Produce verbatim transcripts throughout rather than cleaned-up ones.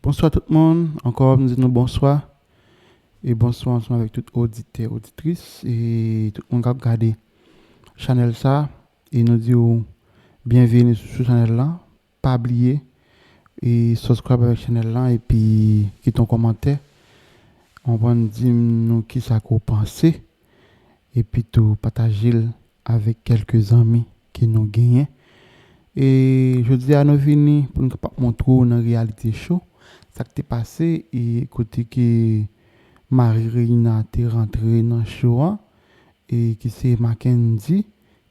Bonswa tout moun, ankò m di nou bonswa. E bonswa ansanm avèk tout oditè, oditris, e tout moun k ap gade chanèl sa. E nou di w byenveni sou, sou chanèl la. Pa bliye, e subscribe avèk chanèl la, epi kite yon kòmantè. Ou konprann, di m nou kisa ke w panse. Epi tou, pataje l avèk kèlke zanmi ke nou genyen. E jodi a, nou vini pou nou kapab montre w nan reyalite cho sa k te pase, e kote ke mari Reina te rantre nan cho a, e ki se Mackendy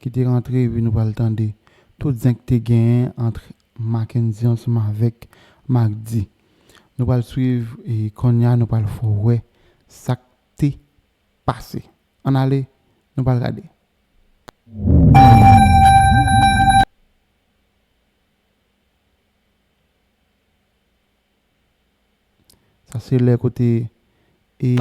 ki te rantre, epi nou pral tande tout zen k te genyen ant Mackendy ansanm avèk Magdy. Nou pral swiv, e kounye a, nou pral fè w wè sa k te pase. Ann ale, nou pral gade. Sa se lè kote, e, Ey,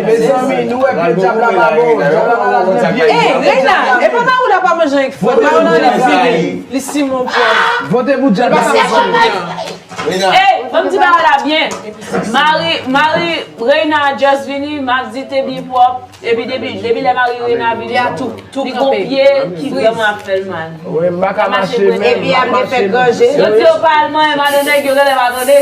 mezanmi, nou wè ke dyab la pa bon. Dyab la malad, men byen. Ey, Reina, e pa Mawoula pa manje annik frèt. Mawoula li vini, li simon pwòv. Vote pou dyab la, mezanmi. Ey, ban m di bagay la byen. Mari, mari Reina just vini, Magdy te byen pwòp. Epi depi, depi lè mari Reina vini, li gon pye ki vrèman ap fè l mal. Wi, m pa ka mache menm. Epi ap gen fè granje. Yo di yo pa al manyen madan nèg yo, genlè pa tande.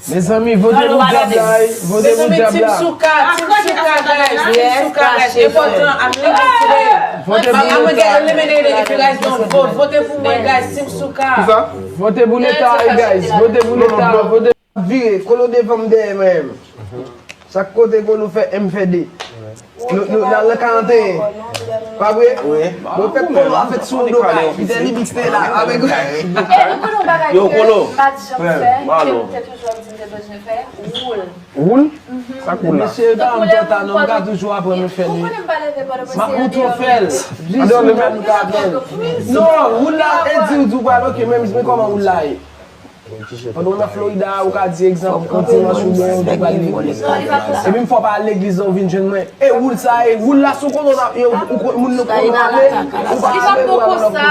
Mezanmi, vote pou dyab la, wi. Vote pou dyab la. Mezanmi, Team Souka, Team Souka, guys. Team Souka, guys. Enpòtan, I'm leaving today. Vote pou dyab la. I'm gonna get eliminated if you guys don't vote. Vote pou mwen, guys. Team Souka. Kisa? Vote pou leta, wi, guys. Vote pou leta. Vote. Vire, Kolo devan m dèyè mwen menm. Sa k kote Kolo fè M fè de. Nou, nou, nan, nan karanteyen. Pa vre? Wi. Bon, fèt Kolo a fèt sou do kay. Pite li bite la. Avèk Yo, Kolo. Frè m, alo. Woul? Sa k woul la? Mesye, yo ta ann pòta, non, m ka toujou aprann nou fè li. M ap montre w fè l. Jis ou menm ou ka fè l. Non, woul la, e di w, di w pral, ok, men, men kòman woul la ye? Pandan w nan Florida, ou ka di egzanp, yon dimanch oubyen yon jou pral legliz. Epi m fè w pa al legliz la, ou vin jwenn mwen. E woul sa, e woul la sou kote w nan, e ou, ou, moun nan kote w ale, ou pa ale, ou pa nan kote.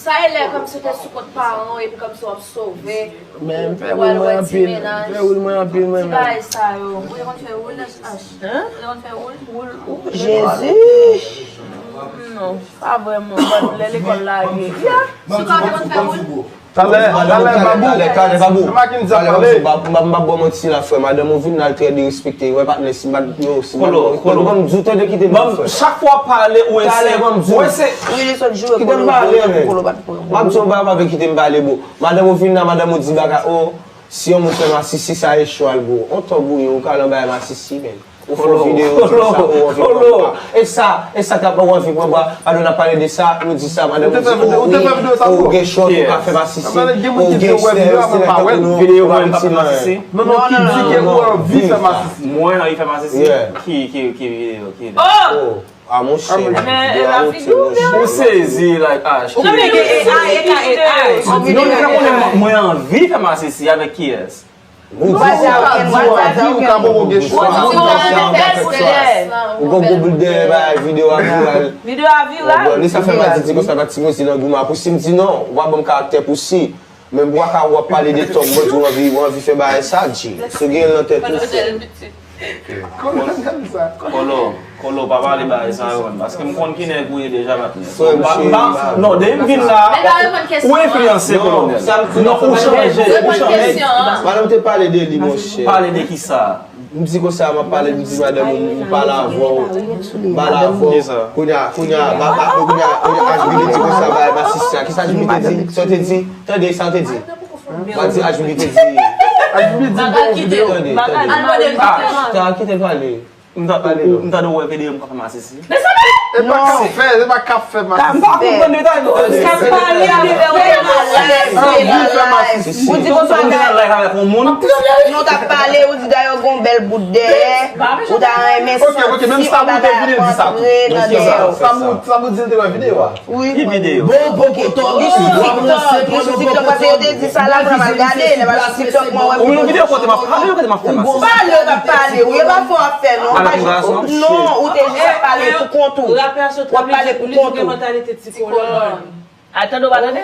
Sa e lè kòmsi w te sou kont paran w, epi kòmsi w ap sove. Men, m fè woul mwen anpil. M fè woul mwen anpil, mwen menm. Ti bagay sa yo. Ou te konn fè woul, H? Ou te konn fè woul? Woul, woul. Jezi! Non, pa vrèman. But lè lekòl lage. Souka, ou te konn fè woul? Talè, talè, Babou. Talè, talè, Babou. Talè, Babou, m p ap, m p ap ba w manti la, frè. Madanm ou vin la, l trè derespekte. Wè, patnè, si m pa t, yo, si m pa t, Kolo, Kolo, ban m di w, tande, kite m, frè. Chak fwa w pale, ou ense, ou ense. Wi, li sot joure Kolo, Kolo pa t pran. M ap di w, ba, pa vle kite m pale, bro. Madanm ou vin la, madanm ou di bagay, o, si yon moun fè masisi, sa e chwa l, bro. On tòg ou ye, ou ka al anba masisi, men. Ou fè yon videyo, ou di sa, ou anvi pran bwa. E sa, e sa k ap, ou anvi pran bwa. Pandan n ap pale de sa, nou di sa, madanm ou di, o, ou gen chòt, ou ka fè masisi, ou gen stè, yo se nèg tankou nou, ou pa mete nan. Non, non, ki di ke ou anvi fè masisi. Mwen anvi fè masisi? Ki, ki, ki videyo, ki videyo? Oh! Ah, monchè, videyo a wote, monchè. Ou sezi, like, ah, ou konnen mwen anvi fè masisi avèk kiyès? Ou di sa, ou di w anvi, ou ka bon, ou gen chwa. Ou gon gwo boul dèyè, bay, videyo a viral. Videyo a viral. Li sa fè Magdy di konsa, Magdy poze nan goumen a pousi, m di non, ou pa ban m karaktè pousi. Men m pa ka wè w ap pale de tòg, mwen di w anvi, w anvi fè bagay sa, G. Si w gen l nan tèt ou, frè. Kolo, Kolo, pa pale bagay sa yo, man, paske m konn ki nèg ou ye deja, patnè. Frè m, m pa, m pa, non, depi m vin la, ou enfliyanse, Kolonèl. Non, ou chanje, ou chanje. Madanm te pale de li, monchè. Pale de kisa? M di konsa, m ap pale, m di madanm ou, m pale avè w, m pale avè w. Kounye a, kounye a, ba, ba, kounye a, kounye a, H B D di konsa, ba, ba, sista, kisa H B D te di? Sa w te di? Tande, sa w te di? M a di H B D te di. H B D di te yon videyo. Tande, tande. Ah, ta kite l pale. M ta, ou, ou, m tande w wè videyo m k ap fè masisi. E pa k ap fè, e pa k ap fè masisi. M pa konprann detay non. K ap pale a, anvi fè masisi. Ou di konsa, ou gen live avèk yon moun. Non, t ap pale, ou di dayè w gen yon bèl bout dèyè. Ou ta renmen santi yon bagay ap rantre nan dèyè w. Sa m, sa m di l te wè videyo a. Wi. Ki videyo? Bon, bon, bon, bon, li sou TikTok, li sou TikTok, paske yo te di sa la, mwen al gade, lè m al sou TikTok, mwen wè. Ou yon videyo kote m ap pale, kote m ap fè masisi. Pale, w ap pale, wi, e pa fè w ap fè, non. Ala pou gason. Non, ou te jis ap pale pou kont ou. W ap pale pou kont ou. Ay, tande w pa tande?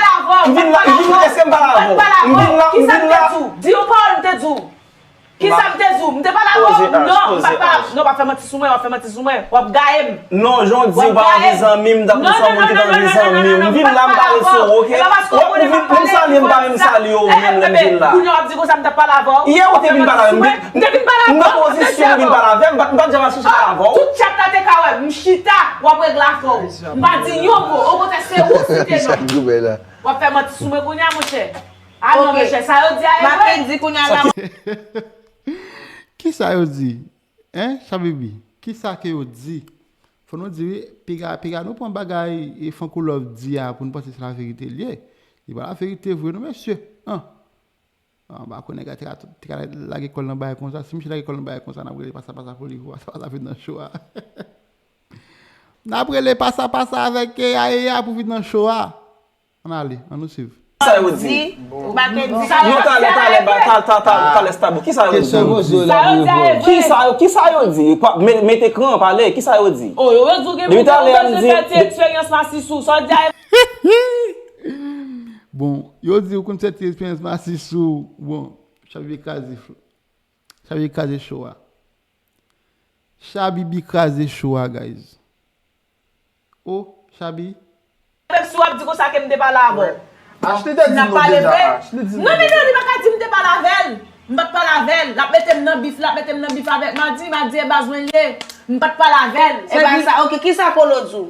pale avè w, m vin la, m vin la, èske m pale avè w? M vin la, m vin la. Di yon pawòl m te di w. Kisa m te di w? M te pale avè w? Non, m pa t pale. Non, w ap fè manti sou mwen, w ap fè manti sou mwen. W ap gaye m. Non, jan w di w pa anvi zanmi m, m t ap konn sa moun ki t anvi zanmi w. M vin la, m pale sou ou, oke? W ap, ou vin pou m salye m, pa menm salye w, ou menm lè m vin la. Kounye a w ap di konsa m t ap pale avè w? Yè ou te vin pale avè m. M te vin pale avè w. M nan pozisyon ou vin pale avè m, m pa t, m pa t janm al chèche pale avè w. Tout chat la te ka wè m, m chita, w ap regle afè w. M pa di yon mo, okontrè se ou site non m. W ap fè manti sou mwen kounye a, monchè. A non, monchè, sa yo di a e vre. Makendy, kounye a la. Kisa yo di? Hein, Shabibi? Kisa ke yo di? Fò nou di wi, piga, piga nou pran bagay e Franco Love di a pou nou panse se laverite l ye. Li pa laverite vre non, mesye. An. An, ba konnen nèg la te ka, te ka lage kò l nan bagay konsa. Si misye lage kò l nan bagay konsa, n ap rele pasa pasa pou li, pasa pasa vin nan show a. N ap rele pasa pasa avèk Eya Eya pou vin nan show a. Ann ale, ann nou swiv. Kisa yo di? Non, talè, talè, talè, talè, talè, stop. Kisa yo di? Kisa yo, kisa yo di? Mete kran, pale, kisa yo di? Depi talè a m di. Eksperyans masisi w, sa w di a e vre? Bon, yo di ou konn sèti eksperyans masisi w. Bon, Shabibi kraze, Shabibi kraze show a. Shabibi kraze show a, guys. Oh, Shabi. Menm si w ap di konsa ke m te pale avè w. Ashley te di nou deja. Ashley di nou deja. Non, men non, li pa ka di m te pale avè l. M pa t pale avè l. L ap mete m nan bif, l ap mete m nan bif avèk Madi, Madi e baz mwen l ye. M pa t pale avè l. Se pa sa. Oke, kisa Kolo di w?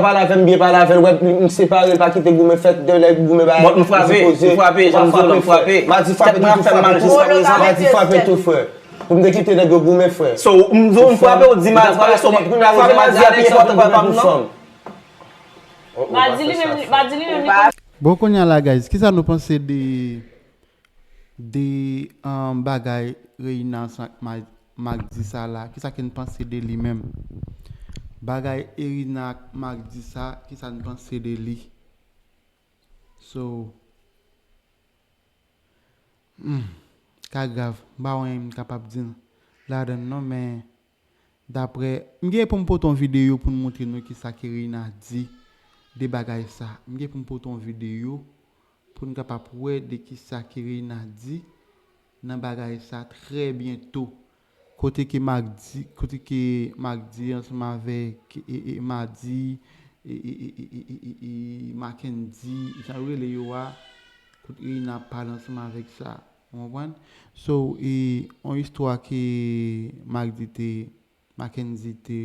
pa pale avè m, byen pale avè l, wè, m separe l, pa kite goumen fèt, de lè goumen ba. Bon, m frape, m frape, jan m di w la, m frape. Madi frape tou, frape tou, frape tou, frè. Pou m te kite nèg yo goumen, frè. So, m di w m frape, ou di Madi frape, so, frape Madi a pi enpòtan papa m, non? Madi li menm, Madi li menm, li konn. Bon, kounye a la, guys, kisa nou panse de, de, um, bagay Reina ansanm ak Ma-, Marc di sa la? Kisa ke n panse de li menm? Bagay Reina ak Marc di sa, kisa n panse de li? So, hmm, ka grav, m pa wè anyen m kapab di ladan l non, men daprè, m gen pou m pote yon videyo pou n montre nou kisa ke Reina di de bagay sa. M gen pou m pote yon videyo pou n kapab wè de kisa ke Reina di nan bagay sa trè byento. Kote ke Marc di, kote ke Marc di ansanm avèk, e, e, Madi, e, e, e, e, e, e, e, Mackendy, jan yo rele yo a, kote Reina ap pale ansanm avèk sa. Ou konprann? So, e, yon istwa ke Marc di te, Mackendy te,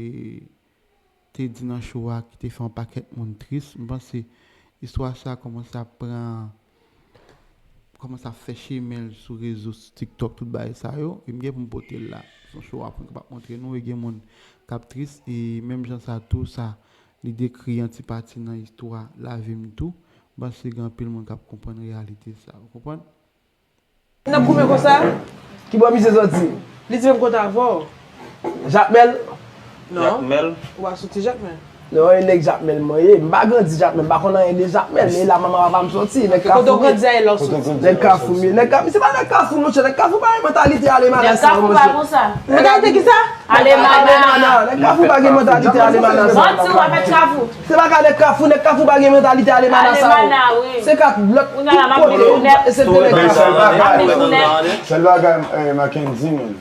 te di nan show a ki te fè yon pakèt moun tris. M panse istwa sa kòmanse ap pran kòmanse ap fè chemen l sou rezo, sou TikTok, tout bagay sa yo, e m gen pou m pote l la. Se yon show a prank m ap montre nou, e gen moun k ap tris, e menm jan sa tou, sa li dekri antipati nan istwa lavi m tou, m panse gen anpil moun k ap konprann reyalite sa, ou konprann? N ap goumen konsa? Ki bò misye soti? Li di menm kont avè w. Jakmèl? Non. Jakmèl? Ou pa soti Jakmèl. Non, e nèg Jakmèl mwen ye. M pa grandi Jakmèl, m pa konn anyen de Jakmèl, men la manman papa m soti, nèg Kafou m ye. Kote w grandi a, e la w soti? Nèg Kafou m ye. Nèg Kafou, se pa nèg Kafou, monchè, nèg Kafou pa gen mantalite ale madan sa yo, monchè. Nèg Kafou pa konsa. Ou ta di ki sa? Ale madan. Nèg Kafou pa gen mantalite ale madan sa. Manti, ou pa fèt Kafou. Se pa ka nèg Kafou, nèg Kafou pa gen mantalite ale madan sa yo. Se kat lòt tout kote, e se te nèg Kafou. Sèl bagay, eh, Mackendy, man.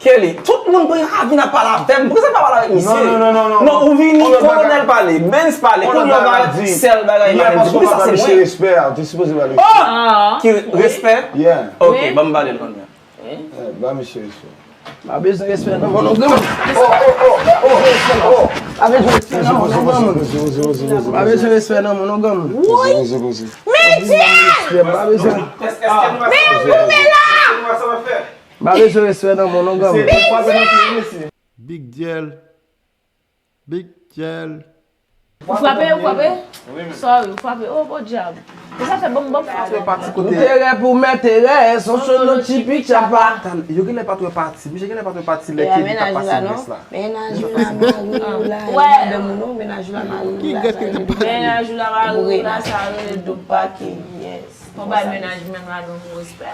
Kelly, tout moun pou yo vin ap pale avè m. Poukisa pa pale avèk misye? Non, non, non, non, non. Non, ou vini, Kolonèl pale, Benz pale, kounye a w va di sèl bagay Mackendy. Poukisa se mwen? Respè a, ou te sipoze ba l respè. Oh! Ki respè? Yeah. Ok, ban m pale l kounye a. Eh, ba misye respè. Pa bezwen respè nan men non granmoun. Oh, oh, oh, oh, oh. Pa bezwen respè nan men non granmoun. Pa bezwen respè nan men non granmoun. Woy! Medya! Pa bezwen. Men yon goumen la! Pa bezwen respè nan men non granmoun. Big Dyèl. Big Dyèl. Ou frape, ou frape? Sorry, ou frape. Oh, podyab. E sa fè banm, banm frape. Ou te rè pou mèt, te rè, son solo tipi tchapa. Tan, yo genlè pa t wè pati. Misye genlè pa t wè pati lè Kelly t ap pase vès la. Mennaj ou la, mari ou la, e madanm ou non, mennaj ou la, mari ou la, sa rele. Mennaj ou la, mari ou la, sa rele doub pake. Yes. Fò bay mennaj, mennaj ou respè.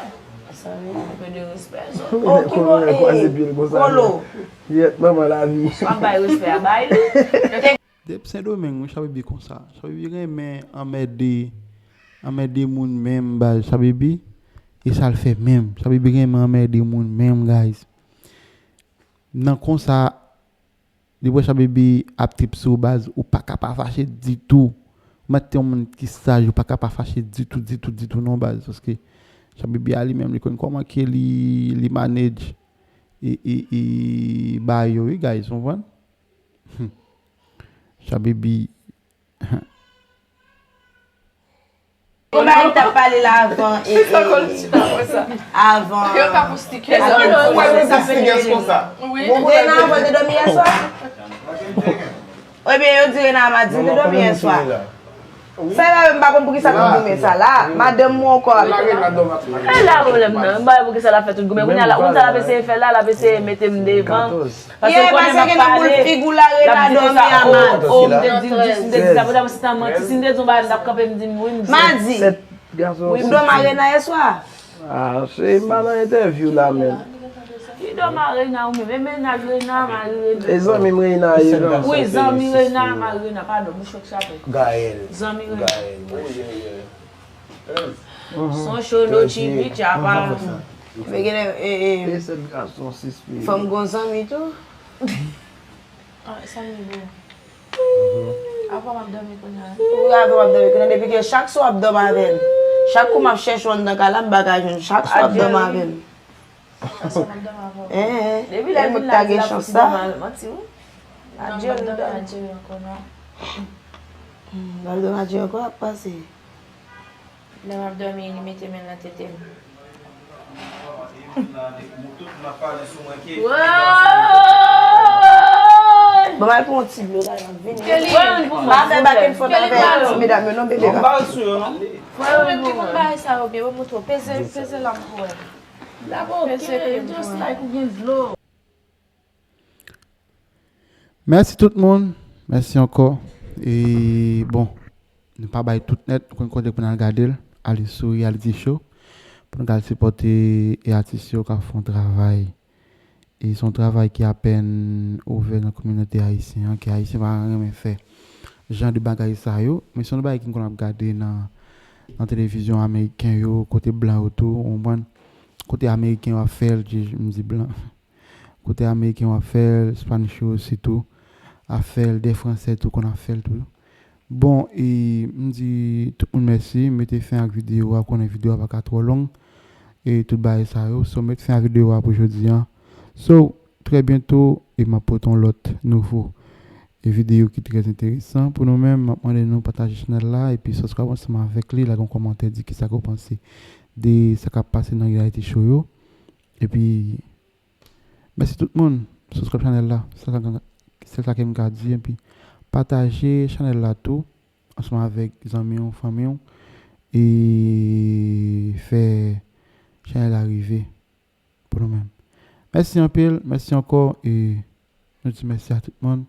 Sa vle di. Un peu de respect. Oh, ki bò, eh, Kolo. Yèt, manman lavi. W ap bay respè a, bay li. Depi Sendomeng, wi, Chabibi konsa. Chabibi renmen anmède, anmède moun menm, baz, Chabibi. E sa l fè menm. Chabibi renmen anmède moun menm, guys. Nan konsa, depi w wè Chabibi ap trip sou ou, baz, ou pa ka pa fache ditou. Ou mèt te yon moun ki saj, ou pa ka pa fache ditou, ditou, ditou non, baz. Paske Chabibi a li menm, li konn kòman ke li, li manage e, e, e bagay yo, wi, guys, ou konprann? Chabibi. Konba li t ap pale la avan, e, e, avan. Yo ka pou stickers. Èske nou wè nou stickers konsa? Rena, avan te dòmi yè swa? Ebyen, yo di Rena Amadi te dòmi yè swa. Sa la, m pa konn poukisa tout goumen sa la. Madanm ou ankò. E la pwoblèm nan. M pa wè poukisa l ap fè tout goumen. Kounye a la, ou konn sa l ap eseye fè la, l ap eseye mete m devan. Paske l konnen m ap pale, l ap di konsa, oh, oh, m te di, m di, m te di sa, poutèt si t ap manti, si m te di yon bagay, m t ap kanpe, m di, wi, m di. Madi. Ou dòmi ak Rena yè swa? Ah, se m pa nan entèvyou la menm. Ki dòmi ak Rena ou menm? E mennaj Rena, mari Rena. E zanmi m Rena ye non. Wi, zanmi Rena, mari Rena, padon, bouch mwen k chape. Gaël. Zanmi Rena. Gaël. Son show no chibi chapa. Men genlè, e, e, fanm gon zanmi tou. Ah, sa m ye bon. Avan m ap dòmi kounye a. Wi, avan w ap dòmi kounye a. Depi ke chak swa w ap dòmi avè l. Chak kou m ap chèche w anndan kay la, m pa ka jwenn. Chak swa w ap dòmi avè l. Chak swa m ap dòmi avè w. Eh, eh. Depi lè l vin la, di l ap fouti dòmi avè l. Manti, wi. Adye, m dòmi. Adye ankò non. Hmm, l ap dòmi adye ankò, ap pase. Lè m ap dòmi, li mete men l nan tete m. Woy! Bon, m al pran yon ti dlo la, m ap vini. Pa fè back and forth avèk ti medam yo non, bebe. Fò yo vin pou mwen. Fò yo vin pou mwen. Bagay sa yo byen, bon, montre w. Peze, peze la m pou wè. Dabò, peze, just like ou gen dlo. Mèsi tout moun. Mèsi ankò. E bon, nou pa bay tout nèt, nou konn kote pou n al gade l. Ale sou Reality Show pou nou ka al sipòte e atis yo k ap fè yon travay. E se yon travay ki apèn ouvè nan kominote ayisyen an, ke ayisyen pa renmen fè jan de bagay sa yo. Men se yon bagay ki m konn ap gade nan, nan televizyon ameriken yo, kote blan yo tou, ou konprann? Kote ameriken yo ap fè l, je, m di blan. Kote ameriken yo ap fè l, Spanish yo sitou ap fè l, de fransè tou konn ap fè l tou. Bon, e m di tout moun mèsi, m mete fen ak videyo a, konnen videyo a pa ka twò long, e tout bagay sa yo. So, m met fen ak videyo a pou jodi a. So, trè byento, e m ap pote yon lòt nouvo e videyo ki trè enteresan pou nou menm. M ap mande nou pataje chanèl la, epi subscribe ansanm avèk li, lage yon kòmantè, di kisa ke w panse de sa k ap pase nan Reality Show yo. Epi, mèsi tout moun, subscribe chanèl la, se sa, se sa ke m ka di, epi pataje chanèl la tou, ansanm avèk zanmi w, fanmi w, e fè chanèl la rive pou nou menm. Mèsi anpil, mèsi ankò, e nou di mèsi a tout moun.